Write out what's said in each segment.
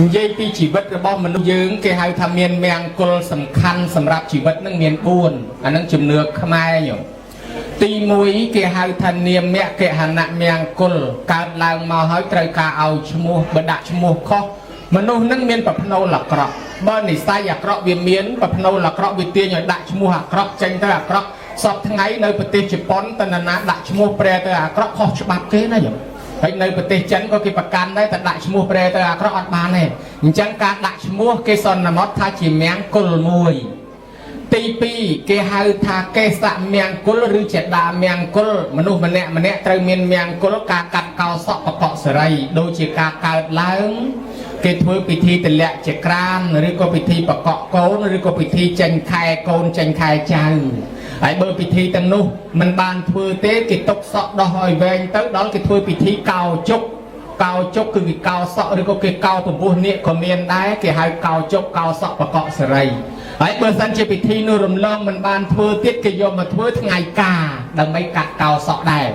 និយាយពីជីវិតរបស់មនុស្សយើងគេហៅថាមានមង្គលសំខាន់សម្រាប់ជីវិតនឹងមាន4អានឹងជំនឿខ្មែរញោមទី1គេហៅថានាមគហណៈមង្គលកើតឡើងមកហើយត្រូវការឲ្យឈ្មោះបើដាក់ឈ្មោះខុសមនុស្សនឹងមានប្រផ្នូលអាក្រក់បើនិស័យអាក្រក់វាមានប្រផ្នូលអាក្រក់វាទាញឲ្យដាក់ឈ្មោះអាក្រក់ចេញទៅអាក្រក់សពថ្ងៃនៅប្រទេសជប៉ុនតនណាដាក់ឈ្មោះប្រែទៅអាក្រក់ខុសច្បាប់គេណាញោម ហើយនៅប្រទេសចិនក៏គេប្រកាន់ដែរតែដាក់ឈ្មោះប្រែទៅអាក្រក់អត់បានទេអញ្ចឹងការដាក់ឈ្មោះគេសន្មត់ថាជាមង្គលមួយទី2គេហៅថាកេសមង្គលឬចេតាមង្គលមនុស្សម្នាក់ម្នាក់ត្រូវមានមង្គលការកាត់កោសក់បកកសេរីដូចជាការកើតឡើងគេធ្វើពិធីទលាក់ចក្រានឬក៏ពិធីបកកកូនឬក៏ពិធីចេញខែកូនចេញខែចៅហើយបើពិធីទាំងនោះមិនបានធ្វើទេគេຕົកសក់ដោះឲ្យវែងទៅដល់គេធ្វើពិធីកោជុកកោជុកគឺគេកោសក់ឬក៏គេកោពពោះនាគក៏មានដែរគេហៅកោជុកកោសក់បកកសេរីហើយបើសិនជាពិធីនោះរំលងមិនបានធ្វើទៀតគេយកមកធ្វើថ្ងៃការដើម្បីកាត់កោសក់ដែរ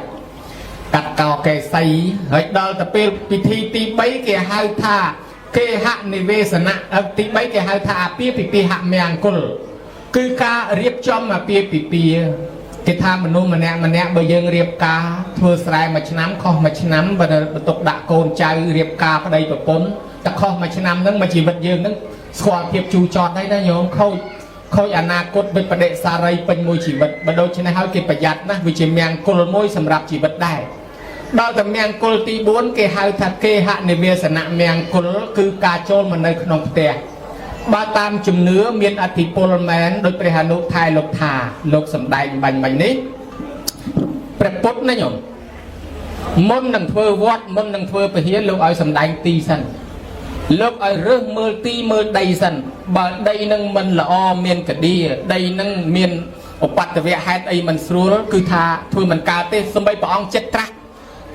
កាត់កោកេសីហើយដល់ទៅពេលពិធីទី3គេហៅថាគេហនិវេសនៈទី3គេហៅថាអាពាហ៍ពិពាហមង្គលគឺការរៀបចំអាពាហ៍ពិពាហ៍គេថាមនុស្សម្នាក់ម្នាក់បើយើងរៀបការធ្វើស្រែមួយឆ្នាំខុសមួយឆ្នាំបើបន្ទុកដាក់កូនចៅរៀបការប្តីប្រពន្ធតែខុសមួយឆ្នាំហ្នឹងមួយជីវិតយើងហ្នឹងស្គាល់ភាពជូរចត់ហើយណាញោមខូចខូចអនាគតវិបដិសារីពេញមួយជីវិតបើដូច្នេះហើយគេប្រយ័ត្នណាស់វាជាមង្គលមួយសម្រាប់ជីវិតដែរដល់តែមង្គលទី4គេហៅថាគេហនិវេសនៈមង្គលគឺការចូលមកនៅក្នុងផ្ទះបើតាមជំនឿមានអធិពលមែនដោយព្រះអនុថែលោកថាលោកសំដែងបាញ់បាញ់នេះព្រះពុទ្ធណាញោមមុននឹងធ្វើវត្តមុននឹងធ្វើពហិយលោកឲ្យសំដែងទីសិនលោកឲ្យរើសមើលទីមើលដីសិនបើដីនឹងមិនល្អមានកឌាដីនឹងមានឧបតវៈហេតុអីមិនស្រួលគឺថាធ្វើមិនកើតទេសំបីព្រះអង្គចិត្តត្រាស់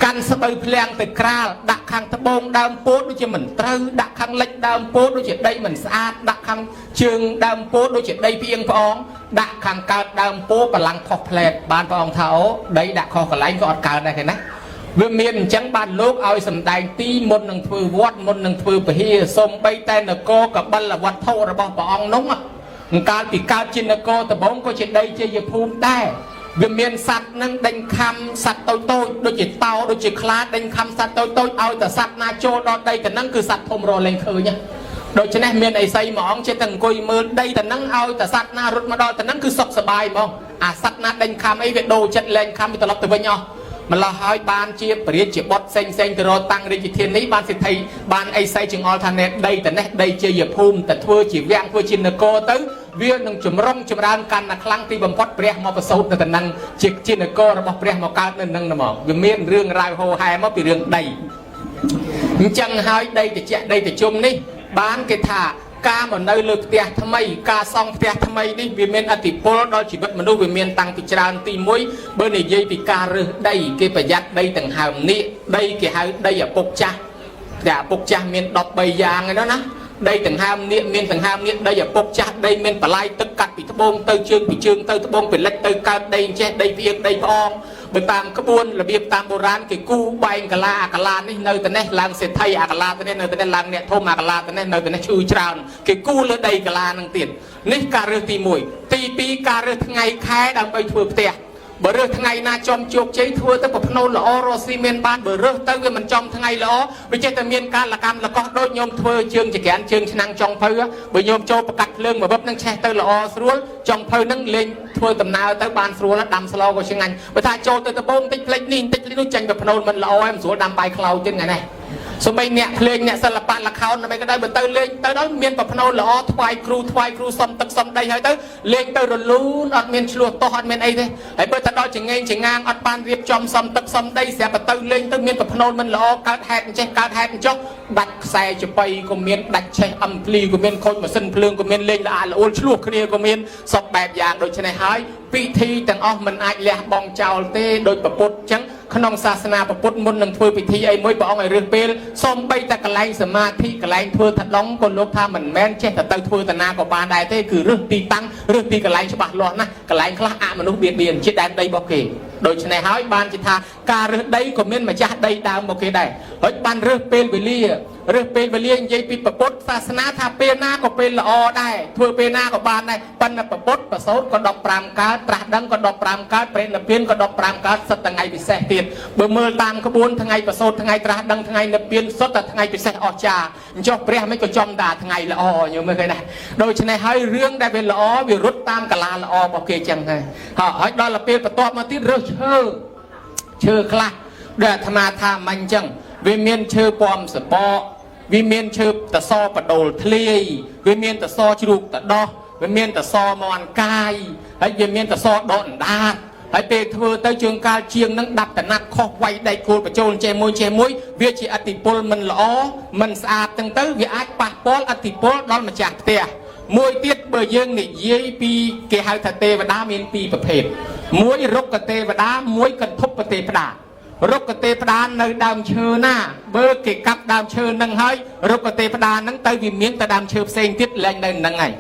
កាន់ស្បូវភ្លាំងទៅក្រាលដាក់ខាងត្បូងដើមពោធិ៍ដូចជាមិនត្រូវដាក់ខាងលិចដើមពោធិ៍ដូចជាដីមិនស្អាតដាក់ខាងជើងដើមពោធិ៍ដូចជាដីផ្អៀងផ្អងដាក់ខាងកើតដើមពោធិ៍កម្លាំងផុសផ្លែតបានព្រះអង្គថាអូដីដាក់ខុសកន្លែងក៏អត់កើតដែរគេណាវាមានអញ្ចឹងបានលោកឲ្យសម្ដែងទីមុននឹងធ្វើវត្តមុននឹងធ្វើពហិសំបីតែនគរកបិលវត្ថុរបស់ព្រះអង្គនោះកាលពីកើតជានគរដំបងក៏ជាដីជាយភូមិដែរវាមានសัตว์នឹងដេញខំសัตว์តូចតូចដូចជាតោដូចជាខ្លាដេញខំសัตว์តូចតូចឲ្យតែសัตว์ណាចូលដល់ដីទៅនឹងគឺសัตว์ធំរលែងឃើញដូច្នេះមានអីសីមួយអង្គចេះតែអង្គុយមើលដីទៅនឹងឲ្យតែសัตว์ណារត់មកដល់ទៅនឹងគឺសុខសប្បាយហ្មងអាសัตว์ណាដេញខំអីវាដូរចិត្តលែងខំវាត្រឡប់ទៅវិញអស់ម្លោះហើយបានជាពរាជាបុត្រផ្សេងផ្សេងទៅរកតាំងរាជធានីបានសិទ្ធិបានអីសីចង្អល់ថាណែដីតនេះដីជាយភូមិតែធ្វើជាវាំងធ្វើជានគរទៅវានឹងចម្រុងចម្រើនកាន់តែខ្លាំងទីបំផុតព្រះមកប្រសូតនៅតំណឹងជាជានគររបស់ព្រះមកកើតនៅនឹងហ្មងវាមានរឿងរ៉ាវហោហែមកពីរឿងដីអញ្ចឹងហើយដីតិចដីតិជុំនេះបានគេថាការមកនៅលើផ្ទះថ្មីការសង់ផ្ទះថ្មីនេះវាមានអតិពលដល់ជីវិតមនុស្សវាមានតាំងពីច្រើនទី1បើនិយាយពីការរើសដីគេប្រយ័ត្នដីដង្ហើមនេះដីគេហៅដីឪពុកចាស់តែឪពុកចាស់មាន13យ៉ាងឯនោះណាដីដង្ហើមនាគមានដង្ហើមនាគដីឪពុកចាស់ដីមានបលាយទឹកកាត់ពីត្បូងទៅជើងពីជើងទៅត្បូងពីលិចទៅកើតដីចេះដីផ្អៀងដីផ្អងបើតាមក្បួនរបៀបតាមបុរាណគេគូបែងកាឡាអាកាឡានេះនៅតែនេះឡើងសេដ្ឋីអាកាឡាទៅនេះនៅតែនេះឡើងអ្នកធំអាកាឡាទៅនេះនៅតែនេះឈឺច្រើនគេគូលើដីកាឡានឹងទៀតនេះការរើសទី1ទី2ការរើសថ្ងៃខែដើម្បីធ្វើផ្ទះបើរើសថ្ងៃណាចំជោគជ័យធ្វើទៅប្រភ្នូលល្អរស់ស៊ីមានបានបើរើសទៅវាមិនចំថ្ងៃល្អវាចេះតែមានការលកម្មលកោះដូចញោមធ្វើជើងចក្រានជើងឆ្នាំងចុងភៅបើញោមចូលប្រកាត់ភ្លើងមកវឹបនឹងឆេះទៅល្អស្រួលចុងភៅនឹងលេងធ្វើដំណើរទៅបានស្រួលដាំស្លក៏ឆ្ងាញ់បើថាចូលទៅដំបងតិចផ្លេចនេះតិចផ្លេចនោះចាញ់ប្រភ្នូលមិនល្អហើយមិនស្រួលដាំបាយខ្លោចទៀតថ្ងៃនេះសូម្បីអ្នកភ្លេងអ្នកសិល្បៈល្ខោនដើម្បីក៏ដោយបើទៅលេងទៅដល់មានប្រភ្នូលល្អថ្វាយគ្រូថ្វាយគ្រូសុំទឹកសុំដីហើយទៅលេងទៅរលូនអត់មានឆ្លោះតោះអត់មានអីទេហើយបើទៅដល់ចងេងចងាងអត់បានរៀបចំសុំទឹកសុំដីស្រាប់តែទៅលេងទៅមានប្រភ្នូលមិនល្អកើតហេតុអញ្ចេះកើតហេតុអញ្ចោះដាច់ខ្សែចបៃក៏មានដាច់ឆេះអំភ្លីក៏មានខូចម៉ាស៊ីនភ្លើងក៏មានលេងល្អល្អួលឆ្លោះគ្នាក៏មានសពបែបយ៉ាងដូច្នេះហើយពិធីទាំងអស់មិនអាចលះបង់ចោលទេដោយប្រពុតអញ្ចឹងក្នុងសាសនាពុទ្ធមុននឹងធ្វើពិធីអីមួយព្រះអង្គឲ្យរើសពេលសូម្បីតែកន្លែងសមាធិកន្លែងធ្វើថដងក៏លោកថាមិនមែនចេះតែទៅធ្វើតាណាក៏បានដែរទេគឺរើសទីតាំងរើសទីកន្លែងច្បាស់លាស់ណាស់កន្លែងខ្លះអមនុស្សបៀតបៀនជាដែនដីរបស់គេដូច្នេះហើយបានជាថាការរើសដីក៏មានម្ចាស់ដីដើមមកគេដែរ ហើយបានរើសពេលវេលារើសពេលវេលានិយាយពីពុទ្ធសាសនាថាពេលណាក៏ពេលល្អដែរធ្វើពេលណាក៏បានដែរប៉ុន្តែពុទ្ធប្រសូតក៏15កើតត្រាស់ដឹងក៏15កើតព្រះនិព្វានក៏15កើតសិតថ្ងៃពិសេសទៀតបើមើលតាមក្បួនថ្ងៃប្រសូតថ្ងៃត្រាស់ដឹងថ្ងៃនិព្វានសុទ្ធតែថ្ងៃពិសេសអស្ចារ្យអញ្ចោះព្រះមិនក៏ចំតាថ្ងៃល្អញោមមើលឃើញណាដូច្នេះហើយរឿងដែលវាល្អវារត់តាមកលាល្អរបស់គេចឹងហើយហើយដល់ពេលបន្ទាប់មកទៀតរើសឈើឈើខ្លះដែលអាត្មាថាមិនអញ្ចឹងវាមានឈើពំសបកវាមានឈើតសបដូលធ្លាយវាមានតសជ្រូកតដោះវាមានតសមន់កាយហើយវាមានតសដកអណ្ដាតហើយពេលធ្វើទៅជើងកាលជាងនឹងដាប់តណាត់ខុសវាយដៃគោលបញ្ចូលចេះមួយចេះមួយវាជាអតិពលមិនល្អមិនស្អាតទាំងទៅវាអាចប៉ះពាល់អតិពលដល់ម្ចាស់ផ្ទះមួយទៀតបើយើងនិយាយពីគេហៅថាទេវតាមានពីរប្រភេទមួយរុក្ខទេវតាមួយកន្ធពទេវតារុក្ខទេវតានៅដើមឈើណាបើគេកាប់ដើមឈើនឹងហើយរុក្ខទេវតានឹងទៅវាមានតែដើមឈើផ្សេងទៀតលែងនៅនឹងហើយ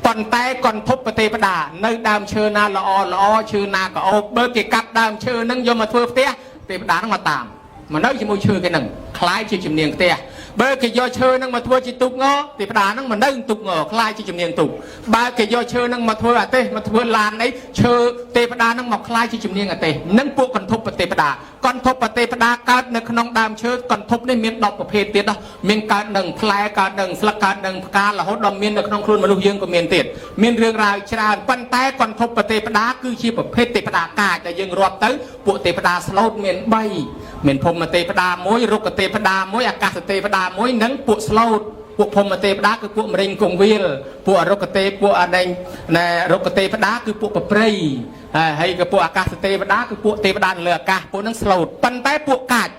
ប៉ុន្តែកន្ធពទេវតានៅដើមឈើណាល្អល្អឈើណាក៏អូបបើគេកាប់ដើមឈើនឹងយកមកធ្វើផ្ទះទេវតានឹងមកតាមមកនៅជាមួយឈើគេនឹងคล้ายជាជំនាញផ្ទះបើគេយកឈើនឹងមកធ្វើជាទូកងទេវតានឹងមកនៅទូកងคล้ายជាជំនាញទូកបើគេយកឈើនឹងមកធ្វើអាទេសមកធ្វើឡានអីឈើទេវតានឹងមកคล้ายជាជំនាញអាទេសនឹងពួកកន្ធពទេវតាកន្ធពទេវតាកើតនៅក្នុងដើមឈើកន្ធពនេះមាន10ប្រភេទទៀតដោះមានកើតនឹងផ្លែកើតនឹងស្លឹកកើតនឹងផ្ការហូតដល់មាននៅក្នុងខ្លួនមនុស្សយើងក៏មានទៀតមានរឿងរ៉ាវច្រើនប៉ុន្តែកន្ធពទេវតាគឺជាប្រភេទទេវតាកាចដែលយើងរាប់ទៅពួកទេវតាស្លូតមាន3មានភូមិទេវតាមួយរុក្ខទេវតាមួយអាកាសទេវតាមួយនិងពួកស្លូតពួកភូមិទេវតាគឺពួកម្រិញគង្វាលពួកអរុក្ខទេពួកអដេញណែរុក្ខទេវតាគឺពួកប្រព្រៃហើយក៏ពួកអាកាសទេវតាគឺពួកទេវតានៅលើអាកាសពួកហ្នឹងស្លូតប៉ុន្តែពួកកាច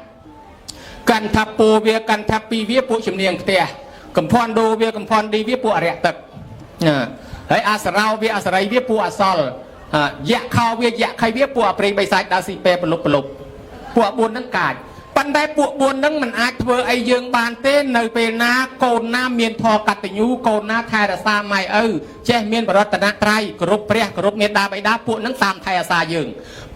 កន្ធពោវាកន្ធពីវាពួកជំនាញផ្ទះកំភន់ដូវាកំភន់ឌីវាពួកអរិយទឹកហើយអសរោវាអសរីវាពួកអសល់យៈខោវាយៈខៃវាពួកអព្រេងបិសាចដើរស៊ីពេប្រលប់ប្រលប់ពួក4ហ្នឹងកាចប៉ុន្តែពួក4ហ្នឹងមិនអាចធ្វើអីយើងបានទេនៅពេលណាកូនណាមានធម៌កតញ្ញូកូនណាថែរក្សាម៉ែឪចេះមានបរតនត្រ័យគោរពព្រះគោរពមេដាបិតាពួកហ្នឹងតាមថែរក្សាយើង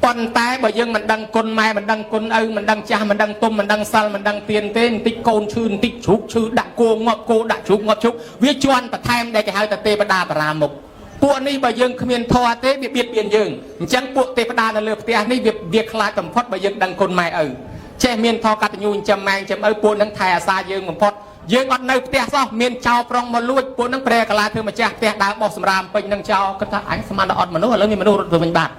ប៉ុន្តែបើយើងមិនដឹងគុណម៉ែមិនដឹងគុណឪមិនដឹងចាស់មិនដឹងទុំមិនដឹងសិលមិនដឹងទៀនទេបន្តិចកូនឈឺបន្តិចជ្រូកឈឺដាក់គោងាប់គោដាក់ជ្រូកងាប់ជ្រូកវាជន់បន្ថែមដែលគេហៅថាទេវតាបរាមុខពួកនេះបើយើងគ្មានធម៌ទេវាបៀតបៀនយើងអញ្ចឹងពួកទេវតានៅលើផ្ទះនេះវាខ្លាចបំផុតបើយើងដឹងគុណម៉ែឪចេះមានធម៌កតញ្ញូចិញ្ចឹមម៉ែចិញ្ចឹមឪពួកនឹងថែអាសាយើងបំផុតយើងអត់នៅផ្ទះសោះមានចោលប្រុងមកលួចពួកនឹងប្រែកាឡាធ្វើម្ចាស់ផ្ទះដើរបោះសម្រាមពេញនឹងចោលគាត់ថាអញស្មានដល់អត់មនុស្សឥឡូវមានមនុស្សរត់ទៅវិញបាត់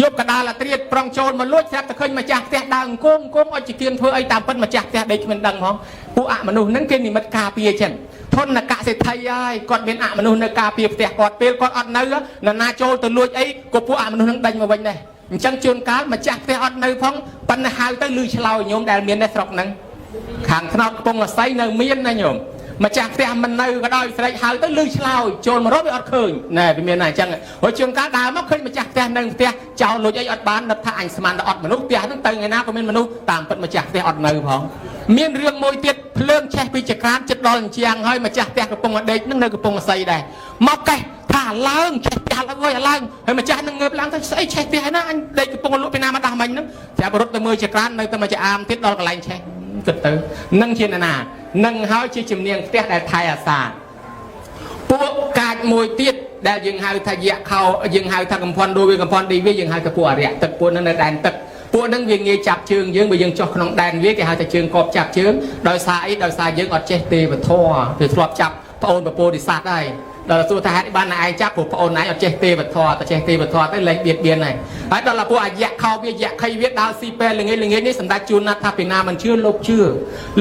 យកកដាលអាត្រៀតប្រុងចូលមកលួចស្រាប់តែឃើញម្ចាស់ផ្ទះដើរអង្គងអង្គងអត់ជាគៀនធ្វើអីតាមពិតម្ចាស់ផ្ទះដេកគ្មានដឹងហ្មងពួកអមនុស្សហ្នឹងគេនិមិត្តការពារចឹងធនកសិទ្ធិហើយគាត់មានអមនុស្សនៅការពារផ្ទះគាត់ពេលគាត់អត់នៅនរណាចូលទៅលួចអីក៏ពួកអមនុស្សហ្នឹងដេញមកវិញដែរអញ្ចឹងជួនកាលម្ចាស់ផ្ទះអត់នៅផងប៉ុន្តែហៅទៅលឺឆ្លោយញោមដែលមាននៅស្រុកហ្នឹងខាងថ្នោតកំពង់អស័យនៅមានណាញោមម្ចាស់ផ្ទះមិននៅក៏ដោយស្រែកហៅទៅលឺឆ្លោយចូលមករកវាអត់ឃើញណែវាមានតែអញ្ចឹងហើយជួនកាលដើរមកឃើញម្ចាស់ផ្ទះនៅផ្ទះចោលលួចអីអត់បាននឹកថាអញស្មានតែអត់មនុស្សផ្ទះហ្នឹងទៅថ្ងៃណាក៏មានមនុស្សតាមពិតម្ចាស់ផ្ទះអត់នៅផងមានរឿងមួយទៀតភ្លើងឆេះពីចក្រានចិត្តដល់អញ្ជាងហើយម្ចាស់ផ្ទះកំពុងតែដេកហ្នឹងនៅកំពង់អស័យដែរមកកេះថាឡើងឆេះផ្ទះឡើងអើយឡើងហើយម្ចាស់នឹងងើបឡើងទៅស្អីឆេះផ្ទះហើយណាអញដេកកំពុងលក់ពីណាមកដាស់មិញហ្នឹងស្រាប់រត់ទៅមើលចក្រាននៅតែមកចាអាមទៀតដល់កន្លែងឆេះគិតទៅនឹងជាណានឹងហើយជាជំនាញផ្ទះដែលថែអាសាពួកកាចមួយទៀតដែលយើងហៅថាយៈខោយើងហៅថាកំភន់ដូវាកំភន់ឌីវាយើងហៅថាពួកអរិយទឹកពួកនឹងនៅដែនទឹកពួកនឹងវាងាយចាប់ជើងយើងបើយើងចុះក្នុងដែនវាគេហៅថាជើងកបចាប់ជើងដោយសារអីដោយសារយើងអត់ចេះទេវធម៌វាធ្លាប់ចាប់ប្អូនពពោធិសត្វហើយដល់សួរថាហេតុបានឯងចាប់ព្រោះប្អូនឯងអត់ចេះទេវធម៌តែចេះទេវធម៌ទៅលែងបៀតបៀនហើយហើយដល់ពួកអាយៈខោវាយៈខៃវាដើរស៊ីពេលល្ងាចល្ងាចនេះសម្ដេចជួនណាត់ថាពីណាមិនជឿលោកជឿ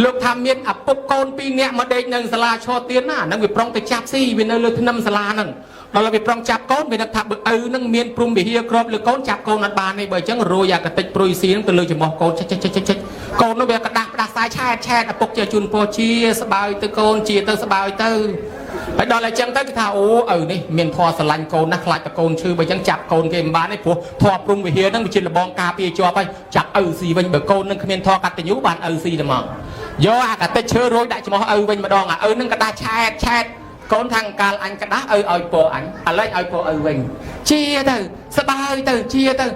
លោកថាមានឪពុកកូនពីរនាក់មកដេកនៅសាលាឈរទៀនណាហ្នឹងវាប្រុងទៅចាប់ស៊ីវានៅលើធ្នឹមសាលាហ្នឹងដល់វាប្រុងចាប់កូនវានឹកថាបើឪនឹងមានព្រំវិហារគ្របលើកូនចាប់កូនអត់បានទេបើអញ្ចឹងរយអាកតិចព្រុយស៊ីនឹងទៅលើច្រមុះកូនឆិចឆិចឆិចឆិចកូននោះវាក្តាស់ផ្ដាស់សាយឆែតឆែតឪពុកជាជូនពរជាស្បើយទៅកូនជាទៅស្បើយទៅហើយដល់តែចឹងទៅគេថាអូឪនេះមានធម៌ស្រឡាញ់កូនណាស់ខ្លាចតកូនឈឺបើចឹងចាប់កូនគេមិនបានទេព្រោះធម៌ព្រំវិហារហ្នឹងវាជាលបងការពារជាប់ហើយចាប់ឪស៊ីវិញបើកូននឹងគ្មានធម៌កតញ្ញូបានឪស៊ីតែមកយកអាកតិចឈើរយដាក់ច្រមុះឪវិញម្ដងអាឪនឹងក្តាស់ឆែតឆែតកូនថាកាលអញក្តាស់ឪឲ្យពរអញឥឡូវឲ្យពរឪវិញជាទៅស្បើយទៅជាទៅ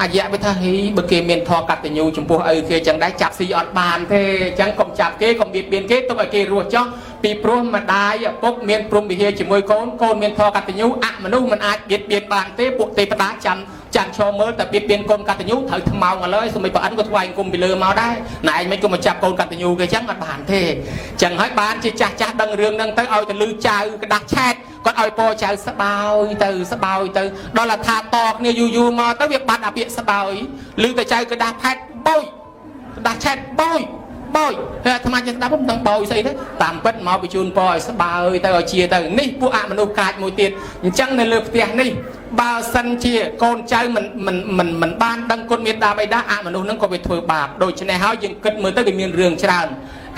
អាយៈវាថាហីបើគេមានធម៌កតញ្ញូចំពោះឪគេចឹងដែរចាប់ស៊ីអត់បានទេអញ្ចឹងកុំចាប់គេកុំបៀតបៀនគេទុកឲ្យគេរស់ចោះពីព្រោះម្ដាយឪពុកមានព្រំវិហារជាមួយកូនកូនមានធម៌កតញ្ញូអមនុស្សមិនអាចបៀតបៀនបានទេពួកទេវតាចាំចាំឈរមើលតែបៀតបៀនកូនកតញ្ញូត្រូវថ្មោងឥឡូវសូម្បីប្រអិនក៏ថ្វាយអង្គមពីលើមកដែរណែឯងមិនក៏មកចាប់កូនកតញ្ញូគេចឹងអត់បានទេចឹងហើយបានជាចាស់ចាស់ដឹងរឿងហ្នឹងទៅឲ្យទៅលឺចៅក្តាស់ឆែតគាត់ឲ្យពោចៅស្បោយទៅស្បោយទៅដល់ថាតគ្នាយូរយូរមកទៅវាបាត់អាពាក្យស្បោយឮតែចៅក្តាស់ផែតបោយក្តាស់ឆែតបោយបោយហើយអាត្មាចេះស្ដាប់មិនដឹងបោយស្អីទេតាមពិតមកបញ្ជូនពោឲ្យស្បោយទៅឲ្យជាទៅនេះពួកអមនុស្សកាចមួយទៀតអញ្ចឹងនៅលើផ្ទះនេះបើសិនជាកូនចៅមិនមិនមិនមិនបានដឹងគុណមេត្តាបិតាអមនុស្សហ្នឹងក៏វាធ្វើបាបដូច្នេះហើយយើងគិតមើលទៅវាមានរឿងច្រើន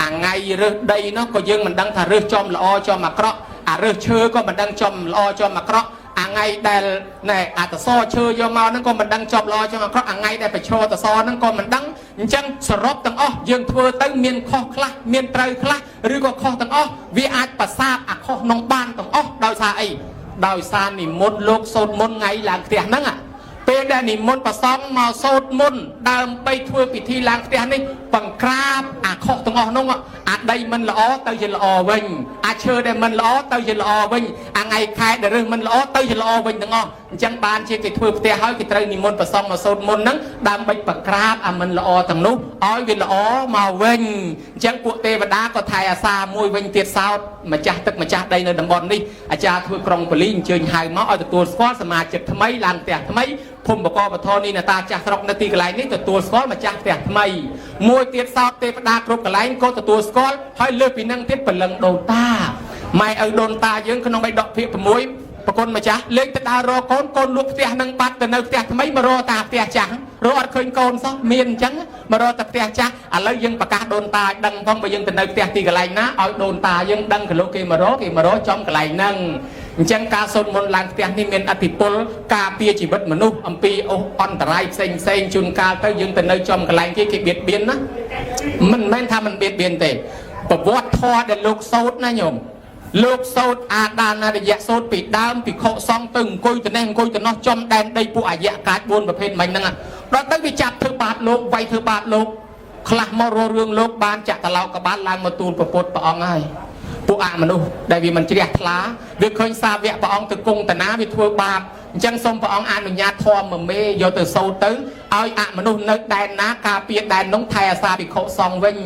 អាថ្ងៃរើសដីនោះក៏យើងមិនដឹងថារើសចំល្អចំអាក្រក់អារើសឈើក៏មិនដឹងចំល្អចំអាក្រក់អាថ្ងៃដែលណែអាតសឈើយកមកហ្នឹងក៏មិនដឹងចំល្អចំអាក្រក់អាថ្ងៃដែលប្រឈរតសហ្នឹងក៏មិនដឹងអញ្ចឹងសរុបទាំងអស់យើងធ្វើទៅមានខុសខ្លះមានត្រូវខ្លះឬក៏ខុសទាំងអស់វាអាចប្រសាទអាខុសក្នុងបានទាំងអស់ដោយសារអីដោយសារនិមន្តលោកសូត្រមន្តថ្ងៃឡើងផ្ទះហ្នឹងពេលដែលនិមន្តប្រសង់មកសូត្រមន្តដើម្បីធ្វើពិធីឡើងផ្ទះនេះបង្ក្រាបអាខុសទាំងអស់នោះអាដីមិនល្អទៅជាល្អវិញអាឈើដែលមិនល្អទៅជាល្អវិញអាថ្ងៃខែដែលរើសមិនល្អទៅជាល្អវិញទាំងអស់អញ្ចឹងបានជាគេធ្វើផ្ទះហើយគេត្រូវនិមន្តប្រសង់មកសូត្រមន្តហ្នឹងដើម្បីបង្ក្រាបអាមិនល្អទាំងនោះឲ្យវាល្អមកវិញអញ្ចឹងពួកទេវតាក៏ថែអាសាមួយវិញទៀតសោតម្ចាស់ទឹកម្ចាស់ដីនៅតំបន់នេះអាចារ្យធ្វើក្រុងពលីអញ្ជើញហៅមកឲ្យទទួលស្គាល់សមាជិកថ្មីឡើងផ្ទះថ្មីភូមិបកបធរនេះនតាចាស់ស្រុកនៅទីកន្លែងនេះទទួលស្គាល់ម្ចាស់ផ្ទះថ្មីមួយទៀតសោតទេវតាគ្រប់កន្លែងក៏ទទួលស្គាល់ហើយលើសពីនឹងទៀតព្រលឹងដូនតាម៉ែឪដូនតាយើងក្នុងបៃដកភាគ6ប្រគុណម្ចាស់លេងទៅដើររកកូនកូនលក់ផ្ទះនឹងបាត់ទៅនៅផ្ទះថ្មីមករកតាផ្ទះចាស់រកអត់ឃើញកូនសោះមានអញ្ចឹងមករកតែផ្ទះចាស់ឥឡូវយើងប្រកាសដូនតាឲ្យដឹងផងបើយើងទៅនៅផ្ទះទីកន្លែងណាឲ្យដូនតាយើងដឹងកន្លុះគេមករកគេមករកចំកន្លែងហ្នឹងអញ្ចឹងការសូត្រមន្តឡើងផ្ទះនេះមានអធិពលការពារជីវិតមនុស្សអំពីអូសអន្តរាយផ្សេងផ្សេងជួនកាលទៅយើងទៅនៅចំកន្លែងគេគេបៀតបៀនណាមិនមែនថាមិនបៀតបៀនទេប្រវត្តិធម៌ដែលលោកសូត្រណាញោមលោកសូត្រអាដានារយៈសូត្រពីដើមពីខុសង្ឃទៅអង្គុយទៅនេះអង្គុយទៅនោះចំដែនដីពួកអាយៈកាច4ប្រភេទមិញហ្នឹងដល់ទៅវាចាប់ធ្វើបាបលោកវាយធ្វើបាបលោកខ្លះមករករឿងលោកបានចាក់តឡោកបាលឡើងមកទូលប្រពុតព្រះអង្គហើយពួកអមនុស្សដែលវាមិនជ្រះថ្លាវាឃើញសាវកព្រះអង្គទៅគង់តាណាវាធ្វើបាបអញ្ចឹងសូមព្រះអង្គអនុញ្ញាតធម៌មួយមេយកទៅសូត្រទៅឲ្យអមនុស្សនៅដែនណាការពារដែននោះថែអាសាភិក្ខុសង្ឃវិញ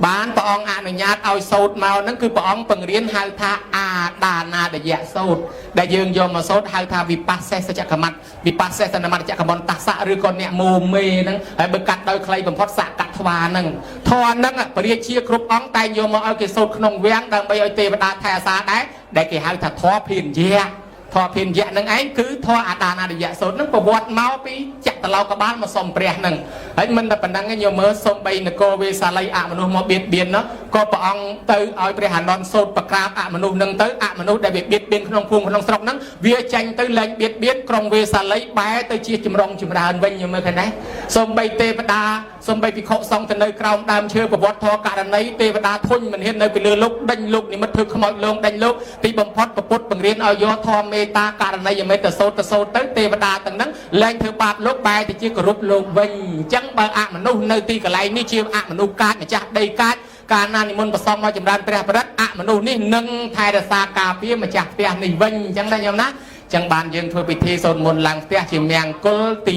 បានព្រះអង្គអនុញ្ញាតឲ្យសូត្រមកហ្នឹងគឺព្រះអង្គបង្រៀនហៅថាអាដានាដយៈសូត្រដែលយើងយកមកសូត្រហៅថាវិបស្សសច្ចកមត្តវិបស្សសនមត្តចកមន្តសៈឬក៏អ្នកមោមេហ្នឹងហើយបើកាត់ដោយខ្លីបំផុតសកថ្វាហ្នឹងធម៌ហ្នឹងព្រះរាជាគ្រប់អង្គតែងយកមកឲ្យគេសូត្រក្នុងវាំងដើម្បីឲ្យទេវតាថែអាសាដែរដែលគេហៅថាធម៌ភិនយៈធម៌ភិនយៈនឹងឯងគឺធម៌អាដានាដយៈសូត្រនឹងប្រវត្តិមកពីចក្រឡោកបាលមកសុំព្រះនឹងហើយមិនតែប៉ុណ្្នឹងទេញោមមើលសំបីនគរវេសាលីអមនុស្សមកបៀតបៀននោះក៏ព្រះអង្គទៅឲ្យព្រះអានន្ទសូត្រប្រក្រាបអមនុស្សនឹងទៅអមនុស្សដែលវាបៀតបៀនក្នុងភូមិក្នុងស្រុកហ្នឹងវាចាញ់ទៅលែងបៀតបៀនក្រុងវេសាលីបែរទៅជាចម្រុងចម្រើនវិញញោមមើលឃើញទេសំបីទេវតាសំបីភិក្ខុសង្ឃទៅនៅក្រោមដើមឈើប្រវត្តិធម៌ករណីទេវតាធុញមិនហ៊ាននៅពីលើលោកដេញលោកនិមិត្តធ្វើខ្មោចលងដេញលោកទីបំផុតពពុទ្ធបង្រៀនឲ្យយកធម៌មេត្តាករណីយមេត្តាសូត្រទៅសូត្រទៅទេវតាទាំងហ្នឹងលែងធ្វើបាបលោកបែរទៅជាគោរពលោកវិញអញ្ចឹងបើអមនុស្សនៅទីកន្លែងនេះជាអមនុស្សកាចម្ចាស់ដីកាចកាលណានិមន្តប្រសងមកចម្រើនព្រះបរិត្តអមនុស្សនេះនឹងថែរក្សាការពារម្ចាស់ផ្ទះនេះវិញអញ្ចឹងណាញោមណាចឹងបានយើងធ្វើពិធីសូត្រមន្តឡើងផ្ទះជាមង្គលទី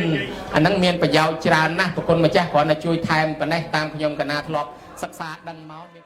4អាហ្នឹងមានប្រយោជន៍ច្រើនណាស់ប្រគុណម្ចាស់គ្រាន់តែជួយថែមប៉ុណ្ណេះតាមខ្ញុំកណាធ្លាប់សិក្សាដឹងមក។